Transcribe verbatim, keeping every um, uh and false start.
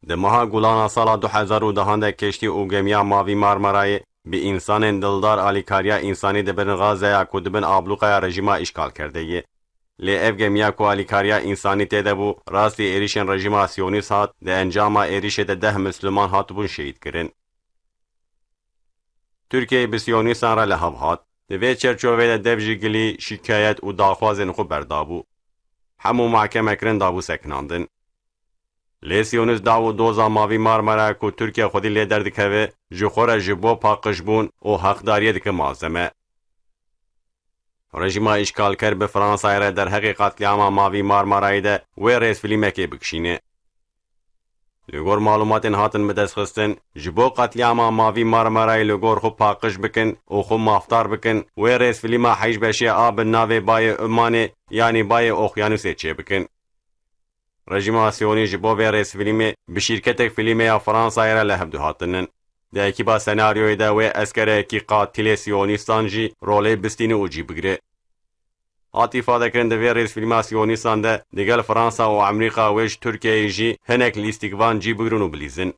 Di meha Gulana sala du hezar û dehan de keştî û gemiya Mavî Marmarayê bi însanên dildar alîkariya însanî dibirin Xazeya ku dibin ablûqeya rejîma îşgalkerdeyê. Lê ev gemiya ku alîkariya însanî tê de bû, rastî êrişên rejîma Siyonîst hat, di encama êrişê de deh Misliman hatibûn şehîd kirin. Tirkiyeyê bi Siyonîstan re li hev hat. Di vê çerçoveyê de dev ji gilî, şikayet û daxwazên xwe berdabû. Hemû mahkeme kirin dabû sekinandin. Lê Siyonîst daw û doza Mavî Marmara ku Tirkiye xwedî lê derdikeve, ji xwe re ji bo paqijbûn û heqdariyê dike malzeme. Rejîma îşgalker bi Fransayê re derheqê qatlîama Mavî Marmarayê de wê rêzfîlmekê bikişîne. Li gor malûmatên hatin bidestxistin, ji bo qatlîama Mavî Marmarayê li gor xwe paqij bikin û xwe mafdar bikin, wê rêzfîlma heyş beşê a bi navê Bayê Umanê, yanî Bayê Oxyanûsê çêbikin. Rejîma Siyonî ji bo vê rêzfîlmê bi şîrketek fîlmê ya Fransayê re li hev dihatinin. Di ekîba senaryoyê de wê eskerekî qatilê Siyonîstan jî rolê bistîne û cî bigire. Hat îfadekirin di vê rêzfîlma Siyonîstan de digel Fransa û Amerîka wê ji Tirkiyeyê jî hinek lîstîkvan cî bigrin û bilîzin.